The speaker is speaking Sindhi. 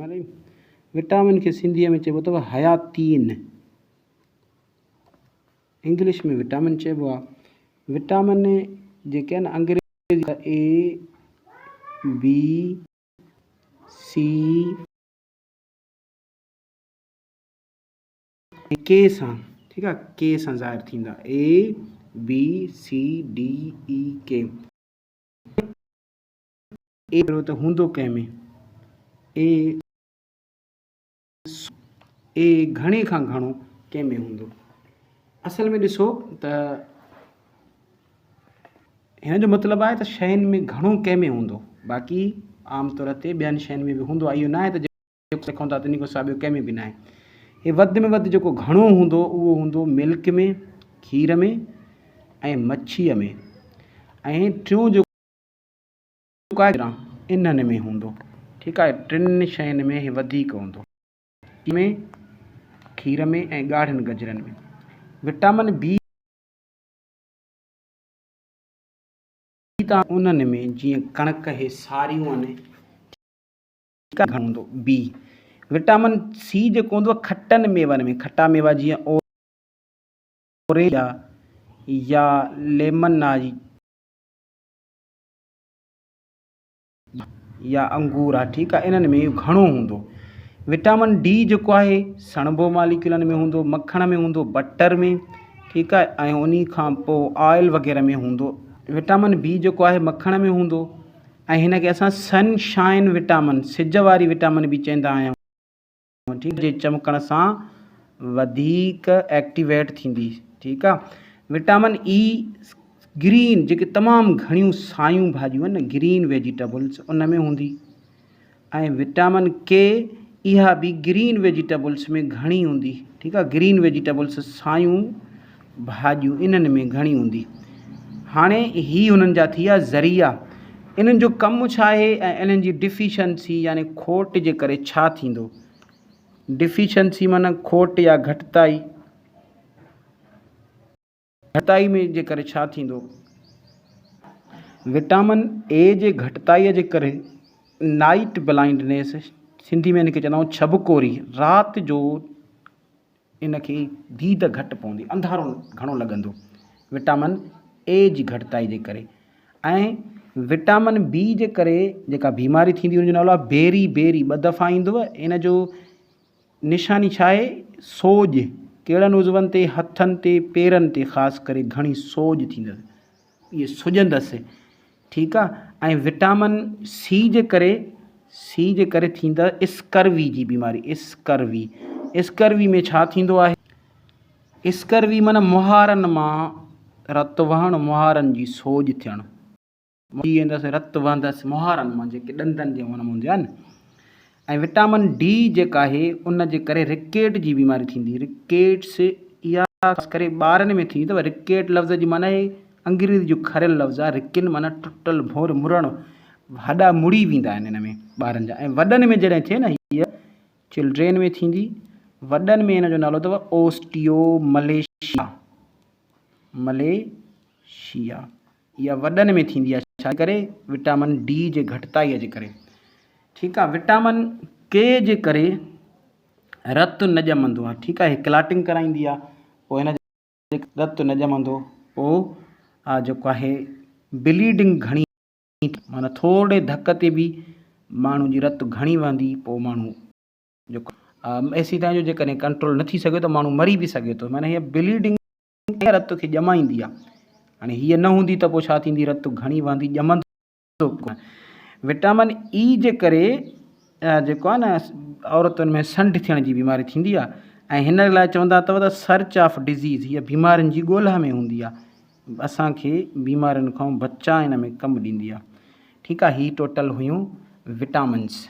وٽامن کي سنڌيء ۾ چئبو اٿو حياتين. انگلش ۾ وٽامن چئبو آهي. وٽامن جيڪي آهن انگريزي اي بي سي ڪي سان ٺيڪ آهي ڪي سان ظاهر ٿيندا اي بي سي ڊي اي ڪي. اي ته هوندو ڪنهن ۾ اي اي گهڻي کان گهڻو ڪنهن ۾ هوندو. اصل ۾ ڏسو ته هن جو مطلب آهي ته شين ۾ گهڻو ڪنهن ۾ هوندو باقي عام طور تي ٻين شين ۾ به هوندو آهي اهو ناهي ته جيڪو لکون ٿا تنهن کان سواء ٻيو ڪنهن ۾ به ناهي. هي وڌ ۾ وڌ جيڪو گهڻو هوندو اهو هوندو ملڪ ۾ کير ۾ ۽ مڇيء ۾ ۽ ٽيون جيڪو انهن ۾ هوندو ٺيڪ آهي ٽن شين ۾ هي وڌيڪ هوندو ۾ کير ۾ ۽ ڳاڙهن گجرن ۾ وٽامن بي تان انهن ۾ جيئن ڪڻڪ هي ساريون آهن ٺيڪ آهي هوندو بي وٽامن سي جيڪو هوندو کٽن ميون ۾ کٽا ميوا جيئن اورينج يا ليمن آهي يا انگور آ ٺيڪ آ انهن ۾ اهو گهڻو هوندو. وٽامن ڊي جيڪو آهي سڻڀو ماليڪيولن ۾ هوندو مکڻ ۾ هوندو بٽر ۾ ٺيڪ آهي ۽ انهي کان پوء آئل وغيره ۾ هوندو. وٽامن بي جيڪو آهي مکڻ ۾ هوندو ۽ هن کي اسان سن شائن وٽامن سج واري وٽامن به چئندا آهيون. ٺيڪ جي چمڪڻ سان وڌيڪ ايڪٽيويٽ ٿيندي ٺيڪ آ وٽامن اي گرين جيڪي تمام گهڻيون سايون ڀاڄيون آهن نه گرين ويجيٽبلس ان ۾ هوندي ۽ وٽامن ڪي اها به گرين ويجيٽبلس ۾ گهڻي هوندي ٺيڪ آ گرين ويجيٽبلس سايون ڀاڄيون انهن ۾ گهڻي هوندي. هاڻي هي انهن جا ٿي ويا ذريعا. انهن جو ڪم ڇا آهي ۽ انهن جي ڊفيشنسي يعني کوٽ جي ڪري ڇا ٿيندو؟ ڊفيشنسي معنيٰ کوٽ يا گهٽتائي. گهٽتائي ۾ جي ڪري ڇا ٿيندو؟ وٽامن اي جي گهٽتائي جي ڪري نائيٽ بلائنڊنيس سنڌي ۾ ان کي چوندا آهيون ڇڀڪوري رات جو ان کي ديد گهٽ پوندي، انڌارو گهڻو لڳندو وٽامن اي جي گهٽتائي جي ڪري ۽ وٽامن بي جي ڪري جيڪا بيماري ٿيندي ان جو نالو آهي بيري بيري ٻه دفعا ايندو ان جو نشاني ڇا آهي سوڄ ڪهڙن عضون تي هٿن تي پيرن تي خاص ڪري گهڻي سوڄ ٿيندس اهي سڄندس ٺيڪ آ ۽ وٽامن سي جي ڪري سي جي ڪري ٿيندڙ اسڪروي جي بيماري اسڪروي اسڪروي ۾ ڇا ٿيندو آهي اسڪروي معنيٰ مهارن مان رت وهڻ مهارن جي سوڄ ٿيڻ ٿي ويندس رت وهندس مهارن مان جيڪي ڏندن جي هن هونديون آهن ۽ وٽامن ڊي جيڪا آهي ان جي ڪري رڪيٽ جي بيماري ٿيندي رڪيٽس اها خاص ڪري ٻارن ۾ ٿيندي اٿو رڪيٽ لفظ جي معنيٰ آهي انگريزي جو کريل لفظ آهي رڪن معنيٰ ٽٽل ڀور مڙڻ هڏا مڙي ويندا آهن ان ۾ ٻارن جا ۽ وڏن ۾ جڏهن ٿئي نه هيء چلڊرين ۾ ٿيندي وڏن ۾ ان جو نالو اٿو اوسٽيو مليشيا مليشيا اها وڏن ۾ ٿيندي آهي ڇا جي ڪري وٽامن ڊي جي گهٽتائي جي ڪري ٺيڪ آهي وٽامن ڪي جي ڪري رت نه ڄمندو آهي ٺيڪ آهي ڪلاٽنگ ڪرائيندي آهي پوء هن جي رت نه ڄمندو پوء جيڪو آهي بليڊنگ گهڻي معنيٰ ٿورڙي ڌڪ تي به ماڻهو جي رت گهڻي وهندي پوء ماڻهو جيڪو ايسي تائين جو جيڪڏهن ڪنٽرول نه ٿي سگهيو ته ماڻهو مري به سگهي ٿو معنيٰ هي بليڊنگ رت کي ڄمائيندي آهي. هاڻي هيء نه هوندي ته پوء ڇا ٿيندي رت گهڻي وهندي ڄمندو ڪونه. وٽامن اي جي ڪري جيڪو آهي نه عورتن ۾ سنڍ ٿيڻ جي بيماري ٿيندي آهي ۽ هن لاء چوندا اٿو ته سرچ آف ڊزيز هيء بيمارين جي ڳولها ۾ هوندي آهي اسان کي بيمارين کان بچائڻ ۾ ڪم ڏيندي آهي ٺيڪ آهي هي ٽوٽل هيون وٽامنس.